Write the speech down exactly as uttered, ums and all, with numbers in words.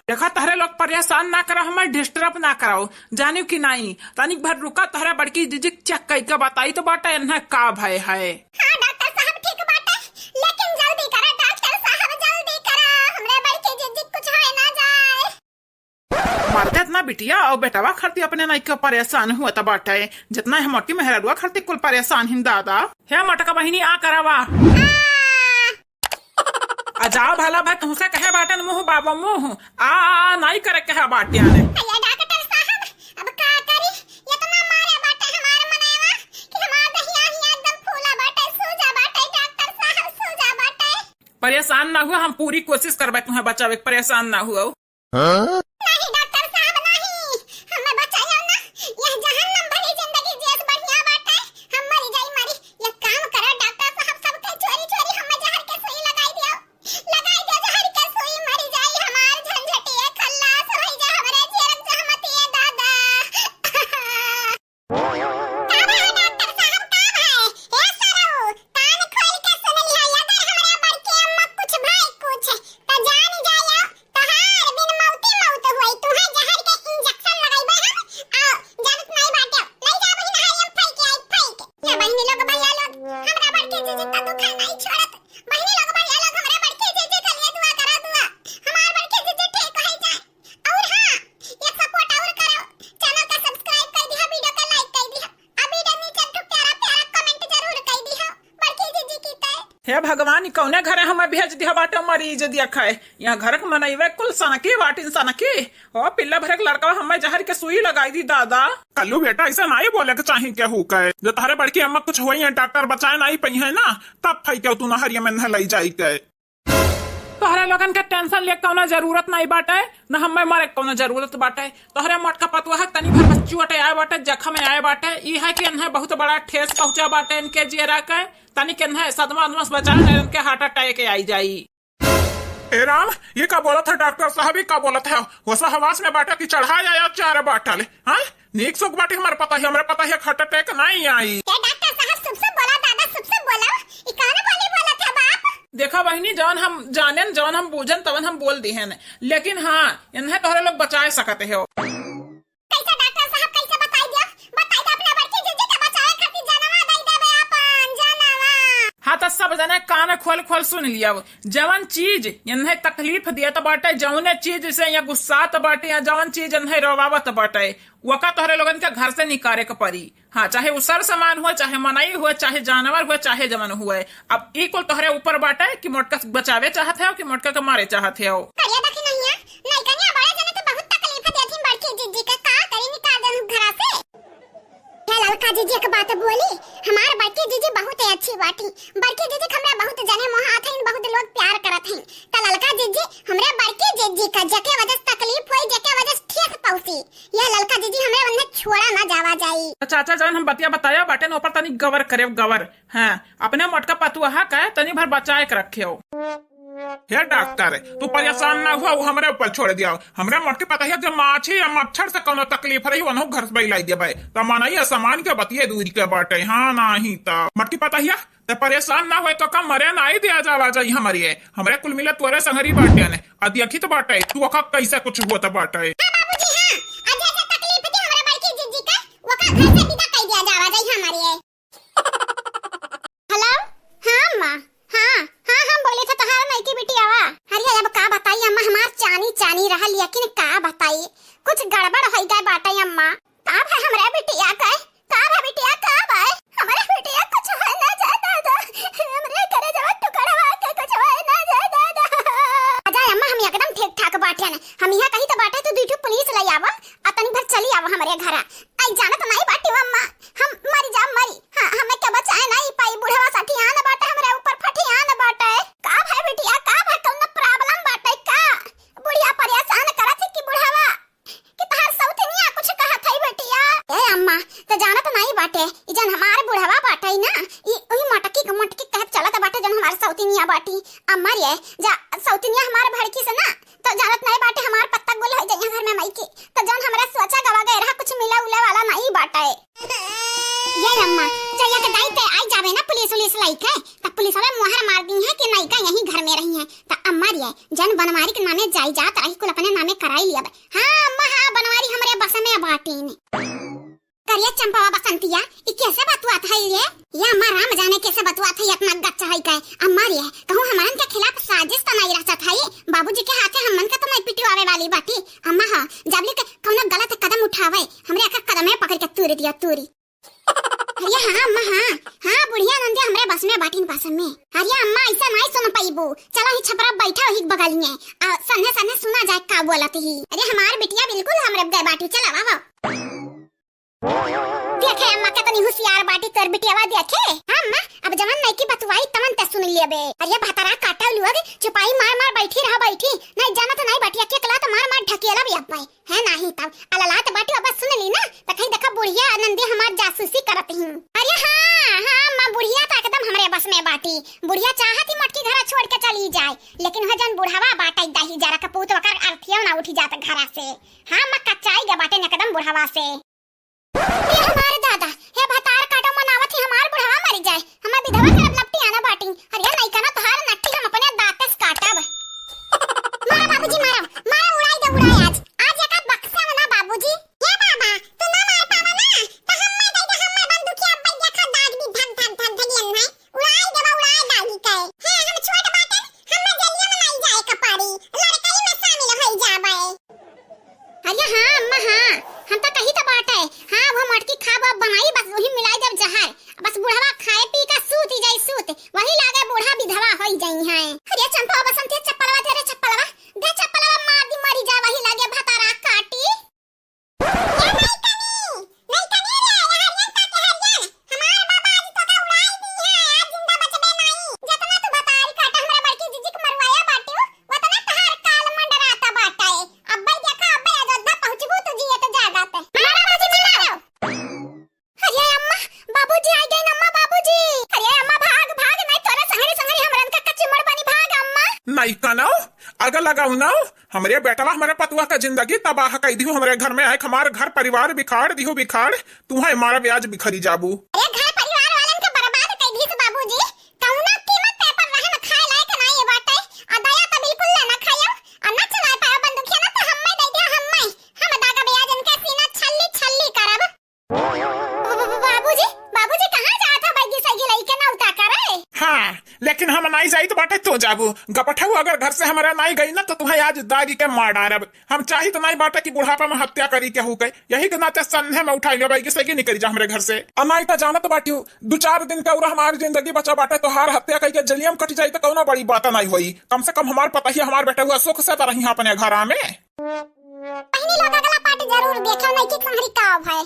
देखा, तहरे लोग परेशान ना करो, हमें disturb ना कराओ, जानियो कि नाई? तनिक भर रुका, तहरे बड़की जिज्जी check कइके बताई तो बाटे, इन्हें का भय है। हाँ डॉक्टर साहब, ठीक बाटे, लेकिन जल्दी करा डॉक्टर साहब, जल्दी करा, हमरे बड़की जिज्जी कुछ होए ना जाए। मरते इतना बिटिया और बेटवा खातिर अपने नाई के परेशान हुअत बाटे, जितना हम मोटकी मेहररुआ खातिर कुल परेशान हिन दादा। हे मोटका बहिनी, आ करावा। आ जाओ भला भाई, तुमसे कहे बाटन मुँह बाबा मुँह, आ नाई करे कहे बाटियाने। अरे डॉक्टर साहब, अब का करी? इतना मारे बाटे हमार मनवा कि हमार दहिया ही एकदम फूला बाटे, सूजा बाटे, डॉक्टर साहब, सूजा बाटे। परेशान ना हुआ, हम पूरी कोशिश करबे तुम्हें बचावे के, परेशान ना हुआ। हाँ? नहीं डॉक्टर साहब, नहीं, हमें बचाइयो ना, यह जहन्नम भरी जिंदगी जियस बढ़िया बाटे, हम मरी जाई मरी। एक काम करो डॉक्टर साहब, सबके चोरी चोरी हमें जहर के सुई लगाई दियो, लगाई दियो जहर के सुई, मरी जाई हमार झंझटिए, खल्लास होई जा हमरे जियरक जहमतिए दादा। का भा डॉक्टर साहब, का भा? ए सरऊ, कान खोल के सुन लिहा, अगर हमरे बड़की अम्मा कुछ भई कुछ, त जान जाया, तोहार बिन मौती मौत होई, तुहे जहर के injection लगइबे हम, आ जानत नाई बाटे, लई जा बहिन, हाय हम फेंक आई, फेंक। ए बहिनी लोग, भैया लोग, हमरा बड़की जिज्जी का दुख नाई छोड़त, बहिनी लोग, भैया लोग, हमरा बड़की जिज्जी के लिए दुआ करा, दुआ, हमार बड़की जिज्जी ठीक होई जाए। और हाँ, एक support और करो, channel का subscribe कर दिया, video का like कर दिया, आ video नीचे एक ठो प्यारा प्यारा comment जरूर कर दिया, बड़की जिज्जी की तय। हे भगवान, ई कौने घरे हमें भेज दिया बाटे मरीज देखे? यहाँ घर के मनइवे कुल सनकी बाटिन सनकी। ओ पिल्ला भरे के लड़का हमें जहर के सुई लगाई दी दादा। कल्लू बेटा, ऐसा नाई बोले के चाही केहू के। जो तहरे बड़की अम्मा कुछ होई है, डॉक्टर बचाए नाई पई है ना, तब फई के तू नहरिया में नहलाई जाई के। तोहरे लोगन के tension ले कौनो जरूरत नाई बाटे, न हमें मरे के कौनो जरूरत बाटे। तोहरे मोटका पतुआ है, तनी भर बस चोट आए बाटे, जख्म आए बाटे, ई है कि इन्हें बहुत बड़ा ठेस पहुँचा बाटे इनके जियरा के, तनी के इन्हें सदमा उदमा से बचाए, नहीं इनके heart attack आई जाई। ए राम, ये का बोलत है डॉक्टर साहब, ये का बोलत है? होश हवास में बाटे कि चढ़ा आया चार बाटल, हाँ? नीक सुख बाटी हमरे पतोहिया, हमरे पतोहिया के heart attack नाई आई। ए डॉक्टर साहब, शुभ शुभ बोला दादा, शुभ शुभ बोला। ई कौन बोली बोलत है बाप? देखा बहिनी, जौन हम जानेन, जौन हम बूझन, तवन हम बोल दिहेन। लेकिन हाँ, इन्हें तोहरे लोग बचाए सकत हो। कैसे डॉक्टर साहब, कैसे बताई दिया? बताई दे अपना बड़की जिज्जी के बचाए खातिर जानवा दे देबे अपन, जानवा। हाँ, तो सब जने कान खोल खोल सुन लिया। जवन चीज इन्हें तकलीफ देत बाटे, जौने चीज से या गुस्सात बाटे, या जवन चीज इन्हें रोवावत बाटे, वका तोहरे लोगन के घर से निकारे के पड़ी। हाँ, चाहे उ सर सामान हुए, चाहे मनई हुए, चाहे जानवर हुए, चाहे जवन हुए। अब ई कुल तोहरे ऊपर बाटे कि मोटका से बचावे चाहत है कि मोटका के मारे चाहत है। अरे देखी नहिया, नहीं कन्या बड़े जने तो बहुत तकलीफ देथिन बड़की जिज्जी के, का करी, निकाल देन घरा से। हे ललका जिज्जी एक बात बोली, हमार बड़की जिज्जी बहुत ही अच्छी बाटी। बड़की जिज्जी के हमरा बहुत जने मोहात हईन, बहुत लोग प्यार करत हईन। त ललका जिज्जी, हमरे बड़की जिज्जी का जेके वजह से तकलीफ होई, जेके वजह से ठेस पहुँची, यह ललका जिज्जी हमरे उन्हें छोड़ा ना जावा जाई। तो चाचा जौन हम बतिया बताया बाटेन, ऊपर तनी गवर करे, गवर। हाँ, अपने मोटका पतुआ का तनी भर बचाए के रखे हो। हे डॉक्टर, तू परेशान ना हुआ, वो हमरे ऊपर छोड़ दिया। हमरे मोटकी पतोहिया जब माछी या मच्छर से कौनो तकलीफ रही, वनहु घर से लाई देबे। त मनई या सामान के बतिये दूर के बाटे। हाँ, नाही त मोटकी पतोहिया, त परेशान ना होए, तो का मरे नाई दिया जावा जाई हमरे। हमरे कुल मिले तोरे संगरी बाटे ने। आ देखी त बाटे, तू ओका कैसे कुछ होत बाटे। हाँ बाबूजी, हाँ। आ जे जे तकलीफ दी हमरा बड़की जिज्जी का, ओका घर से विदा कई दिया जावा जाई हमरे। हेलो, हाँ अम्मा, हाँ, हाँ, हम बोले थे तोहार नईकी बिटियावा। अरे अब का बताई अम्मा, हमार चानी चानी रहल, लेकिन का बताई, कुछ गड़बड़ हो गए बाटे अम्मा। का भा हमरे बिटिया के, का भा बिटिया, का भा? हमरे बिटिया कुछ है ना जाए दादा, हमरे करे जवा टुकड़वा के कुछ है ना जाए दादा। अजा अम्मा, हम एकदम ठीक ठाक बाटे न, हम यहाँ कहीं तो बाटे, तू दुई ठो पुलिस ले आवा, आ तनी भर चली आवा हमरे घरा। आई जानत नाई बाटी अम्मा, हम मरी जा मरी। हाँ, हमें के बचाए नाई पाई, बुढ़वा सठियान बाटे, हमरे ऊपर फटियान बाटे। का भा बिटिया, का भा, कौनो problem बाटे का? बुढ़िया परेशान करत है कि बुढ़वा, कि तहार सौतिनिया कुछ कहत है बिटिया। ए अम्मा, त जानत नाई बाटे, ई जन हमार बुढ़वा बाटे ना, ई ओही मटकी के मोटकी कहत चलत बाटे जन हमार सौतिनिया बाटी। अम्मा रे, जा सौतिनिया हमार भड़की से ना, त जानत नाई बाटे हमार पत्ता गुल हो जाइए घर में माई के। त जन हमरा सोचा गवा गए रहा, कुछ मिले उले वाला नाई बाटे। के नामे जाई जात रही, कुल अपने नामे कराई लिया बे। हाँ अम्मा, हाँ, बनवारी हमरे बस में बाटीन। करिया चंपावा बसंतिया, ई कैसे बतुआत है ये? ये अम्मा राम जाने कैसे बतुआत है, इतना गच्चा है के। अम्मा रे, कहूँ हमन के खिलाफ साजिश तो नहीं रचत है? बाबूजी के हाथे हमन के तो नहीं पिटवावे वाली बाटी। अम्मा हाँ, जब ले के कौनो गलत कदम उठावे, हमरे एक कदमे पकड़ के तूरी दिया, तूरी। अरे हाँ अम्मा हाँ, हाँ बुढ़िया नंदे हमरे बस में बाटिन बस में। अरे अम्मा ऐसा नहीं सुन पाइबू, चला ही छपरा बैठा वही बगल में, आ सन्ने सन्ने सुना जाए का बोलत ही। अरे हमार बिटिया बिल्कुल हमरे गए बाटी, चला वाह वाह। देखे अम्मा कितनी होशियार बाटी तोर बिटियावा, देखे। हाँ अम्मा, अब जवन नइकी बतुआई तवन ते सुन लेबे। अरे भतरा काटा लोग, चुपाई मार मार बैठी रहा बैठी, नहीं जाना तो नहीं बाटी, अकेला तो मार मार ढकेला भी अब है। है नाही तब अललात बाटी, अब सुन ली ना, त कहीं देखा बुढ़िया नंदी हमार जासूसी करत ही। अरे हाँ, हाँ, माँ बुढ़िया तो एकदम हमरे बस में बाटी। बुढ़िया चाहत ही मोटकी घर छोड़ के चली जाए, लेकिन वह जन बुढ़ावा बाटा दही जरा कपूत वकर अर्थियों ना उठी जात घरा से। हाँ, माँ कच्चाई गे बाटे एकदम बुढ़ावा से। हे हमार दादा, हे भतार काटो मनावत ही हमार बुढ़ावा मरी जाए, हमार विधवा करब लपटी आना बाटी। अरे नहीं कना तोहार नट्टी हम अपने दांत से काटब। मारा बाबूजी, मारा, मारा, उड़ाई दे, उड़ाई आज। आज एका बक्सा में ना बाबूजी। ए बाबा, तू ना मार पावा ना, त हम्मे दे दे, हम्मे बंदूकिया अब्बे देखा दाग दी धक धक धक धक यन है। उड़ाई देबा, उड़ाई दागी के। हे, हम छोट बाटन, हम्मे जलिया में नाई जाए के पड़ी, लड़कई में शामिल होई जाबे। अरे हाँ अम्मा हाँ, हम तो कही तो बाटे। हाँ, वो मटकी खाब अब बनाई, बस वही मिलाई देब जहर, बस बुढ़वा खाए पी के सूत ही जाई सूत, वही लागे बूढ़ा विधवा होई जाई है। अरे चंपा बसंती चप्पलवा दे रे चप्पलवा, दे चप्पलवा, मार दी मरी जा, वही लागे भतारा काटी। ए नाई कनी, नाई कनी रे, हरियन का के हरियन, हमार बाबा आज तोका उड़ाई दी है, आज जिंदा बचबे नाई। जतना तू भतारी काटा हमरा बड़की जीजी के मरवाया बाटियो, वतना तहार काल मंडराता बाटे। अब्बे देखा, अब्बे अयोध्या पहुँचबू तू जियत जागत। मारा बाबूजी, मारो। अरे अम्मा, बाबूजी आ गए अम्मा, बाबूजी। अरे अम्मा भाग, भाग, नहीं तोरे संगरी, संगरी हमरन का कच्ची मोड़ बनी, भाग अम्मा। नहीं कनो, आग लगाऊ ना, हमरे बेटवा, हमरे पतुआ का जिंदगी तबाह कई दिहू, हमरे घर में आए, हमार घर परिवार बिखाड़ दिहू, बिखाड़, तू है मारा ब्याज बिखरी जाबू। अरे घर परिवार वालन के बर्बाद कई दिहू बाबूजी, कौनो कीमत पे पर रहन खाए लायक नहीं बाटे, आ दया तो बिल्कुल ना खायो, आ ना चला पायो बंदूकिया ना तो हम्मे दे दिया, हम्मे, हम दागा ब्याज इनके सीना छल्ली छल्ली करब। बाबूजी, बाबूजी, कहाँ जात हो बैगी सैगी लइके नौता करे? हाँ, लेकिन हम नाई जाइत बाटे, तू जाबू। गपठऊ अगर घर से हमरा नाई गई ना, तो तुहे आज दागी के मार डारब। हम चाहित नाई बाटे कि बुढ़ापा में हत्या करी केहू के। यही के नाते सन्हे में उठाई लो बैगी सैगी निकरी जा हमरे घर से। अ नाई त जानत बाटियो, दू चार दिन का उरा हमार जिंदगी बचा बाटे, तोहार हत्या कई के जलियम कट जाई त कौनो बड़ी बात नाई होई। कम से कम हमार पतहिया, हमार बेटउआ सुख से त रही अपने घरा में। बहिनी लोग अगला part जरूर देखो, नइकी संगरी का भय।